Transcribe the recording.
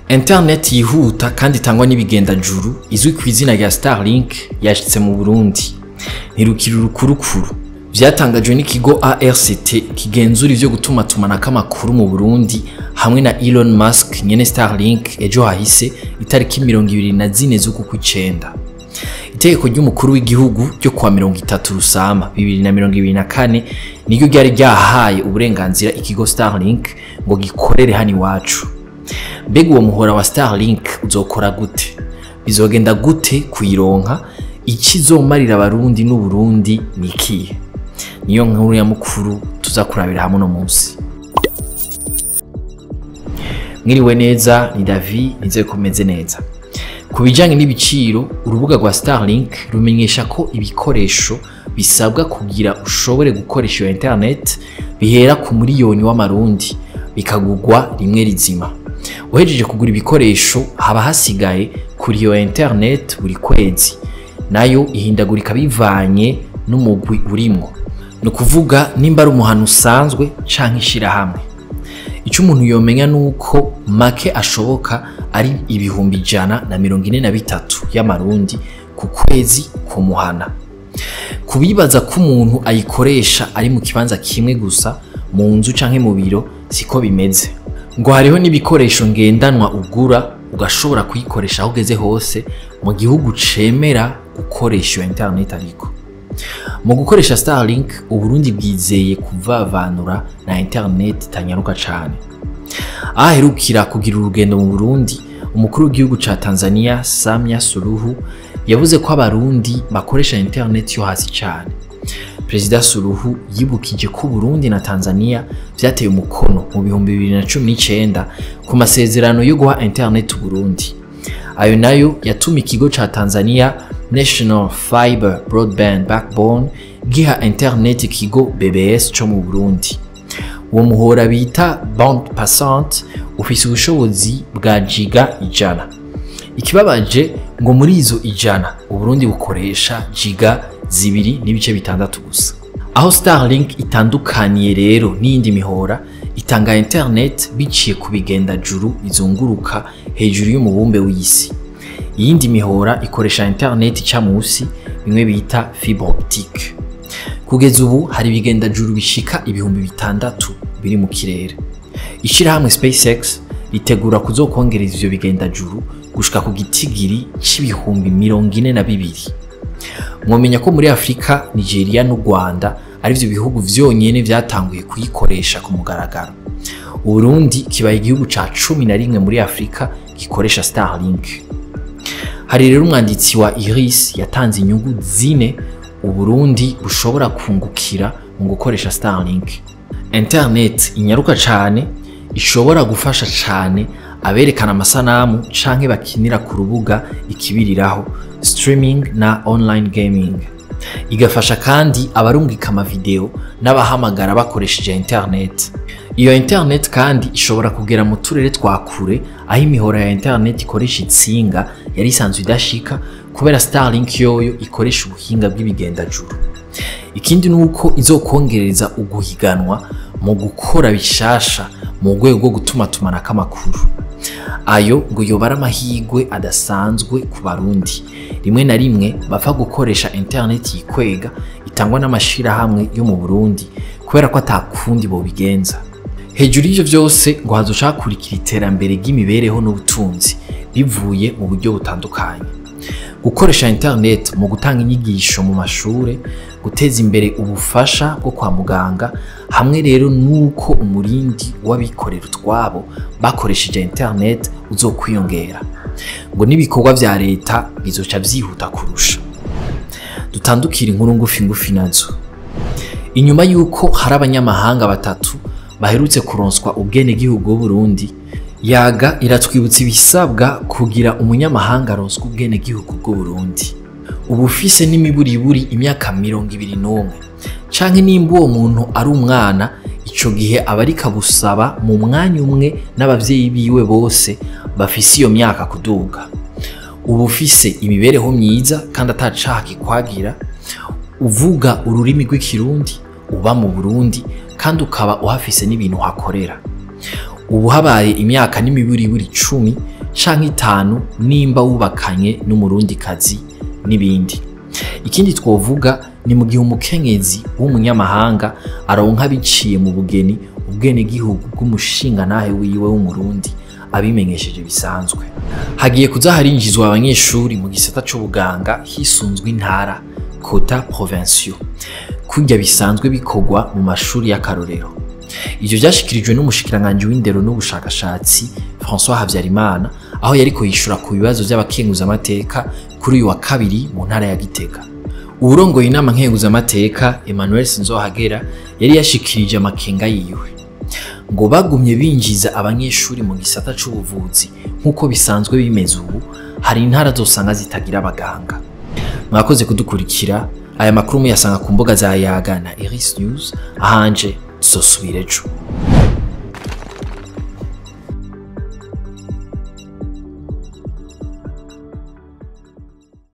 Internet yihuta kandi itangwa n'ibigendajuru izwi ku izina rya Starlink yashitse mu Burundi. Ntirukiri urukurukuru. Vyatangajwe n'ikigo ARCT kigenzura ivyo gutumatumanako amakuru mu Burundi hamwe na Elon Musk nyene Starlink ejo hahise itariki 24 z'uku kw'icenda. Itegeko ry'umukuru w'igihugu ryo kuwa 30 Rusama 2024 niryo ryari ryahaye uburenganzira ikigo Starlink ngo gikorere hano iwacu. Mbega uwo muhora wa Starlink uzokora gute? Bizogenda gute kuyironka? Ikizomarira abarundi n'Uburundi ni ikihe? Niyo nkuru ya mukuru tuzakurabira hamwe no munsi. Mwiriwe neza, ni David, nizeye ko meze neza. Ku bijanye n'ibiciro, urubuga rwa Starlink rumenyesha ko ibikoresho bisabwa kugira ushobore gukoresha iyo internet bihera ku miliyoni w'amarundi bikagugwa rimwe rizima. Uhejeje kugura ibikoresho haba hasigaye kuri iyo internet buri kwezi, nayo ihindagurika bivanye n'umugwi urimwo. Ni ukuvuga nimba ari umuhano usanzwe canke ishirahamwe. Ico umuntu yomenya nuko make ashoboka ari 143,000 y'amarundi ku kwezi ku muhana. Kubibaza ko umuntu ayikoresha ari mu kibanza kimwe gusa mu nzu canke mu biro siko bimeze. Ngo hariho n'ibikoresho ngendanwa ugura ugashobora kuyikoresha aho ugeze hose mu gihugu cemera gukoresha iyo internet. Ariko mu gukoresha Starlink, Uburundi bwizeye kuvavanura na internet itanyaruka cane. Aherukira kugira urugendo mu Burundi, umukuru w'igihugu ca Tanzania Samia Suluhu yavuze ko abarundi bakoresha internet yo hasi cane. Perezida Suluhu yibukije ko Burundi na Tanzania vyateye umukono mu 2019 ku masezerano yo guha internet Burundi. Ayo nayo yatuma ikigo ca Tanzania National Fiber Broadband Backbone giha internet ikigo BBS co mu Burundi. Uwo muhora bita bande passante ufise ubushobozi bwa giga 100. Ikibabaje ngo muri izo 100 Uburundi bukoresha giga 2.6 gusa. Aho Starlink itandukaniye rero n'iyindi mihora, itanga internet biciye ku bigendajuru bizunguruka hejuru y'umubumbe w'isi. Iyindi mihora ikoresha internet ica musi, bimwe bita fibre optique. Kugeza ubu hari ibigendajuru bishika 6000 biri mu kirere. Ishirahamwe SpaceX ritegura kuzokongereza ivyo bigendajuru gushika ku gitigiri c'42,000. Mwomenya ko muri Afrika, Nigeria n'u Rwanda arivyo bihugu vyonyene vyatanguye kuyikoresha ku mugaragaro. Uburundi kibaye igihugu ca 11 muri Afrika gikoresha Starlink. Hari rero umwanditsi wa Iris yatanze inyungu zine Uburundi bushobora kungukira mu gukoresha Starlink. Internet inyaruka cane ishobora gufasha cane aberekana amasanamu canke bakinira ku rubuga ikibiriraho, streaming na online gaming. Igafasha kandi abarungika amavideo n'abahamagara bakoresheje internet. Iyo internet kandi ishobora kugera mu turere twa kure aho imihora ya internet ikoresha itsinga yari isanzwe idashika, kubera Starlink yoyo ikoresha ubuhinga bw'ibigendajuru. Ikindi nuko izokongereza uguhiganwa mu gukora bishasha mu rwego rwo gutumatumanako amakuru. Ayo ngo yoba ari amahirwe adasanzwe ku barundi. Rimwe na rimwe bapfa gukoresha internet yikwega itangwa n'amashirahamwe yo mu Burundi kubera ko atakundi bobigenza. Hejuru y'ivyo vyose ngo hazoca hakurikira iterambere ry'imibereho n'ubutunzi bivuye mu buryo butandukanye. Gukoresha internet mu gutanga inyigisho mu mashure, guteza imbere ubufasha bwo kwa muganga, hamwe rero nuko umurindi w'abikorera utwabo bakoresheje internet uzokwiyongera. Ngo n'ibikorwa vya leta bizoca vyihuta kurusha. Dutandukira inkuru ngufi ngufi nazo. Inyuma yuko hari abanyamahanga batatu baherutse kuronswa ubwenegihugu bw'Uburundi, Yaga iratwibutsa ibisabwa kugira umunyamahanga aronswe ubwenegihugu bw'Uburundi. Uba ufise n'imiburiburi imyaka 21 canke nimba uwo muntu ari umwana, ico gihe aba ariko abusaba mu mwanya umwe n'abavyeyi biwe bose bafise iyo myaka kuduga. Uba ufise imibereho myiza kandi atacaha kikwagira, uvuga ururimi rw'ikirundi, uba mu Burundi kandi ukaba uhafise n'ibintu uhakorera. Ubu habaye imyaka n'imiburiburi 10 canke 5 nimba wubakanye n'umurundikazi n'ibindi. Ikindi twovuga ni mu gihe umukenyezi w'umunyamahanga aronka biciye mu bugeni ubwenegihugu bw'umushingantahe wiwe w'umurundi abimenyesheje bisanzwe. Hagiye kuza harinjizwa abanyeshuri mu gisata c'ubuganga hisunzwe intara quota provinciaux, kurya bisanzwe bikorwa mu mashuri y'akarorero. Ivyo vyashikirijwe n'umushikiranganji w'indero n'ubushakashatsi François Habyarimana, aho yariko yishura ku bibazo vy'abakenguzamateka kuri uyu wa kabiri mu ntara ya Gitega. Uwurongoye inama nkenguzamateka Emmanuel Sinzohagera yari yashikirije amakenga yiwe ngo bagumye binjiza abanyeshuri mu gisata c'ubuvuzi nk'uko bisanzwe bimeze ubu, hari intara zosanga zitagira abaganga. Mwakoze kudukurikira. Aya makuru muyasanga ku mbuga za Yaga na Iris News. Ahanje tuzosubira ejo.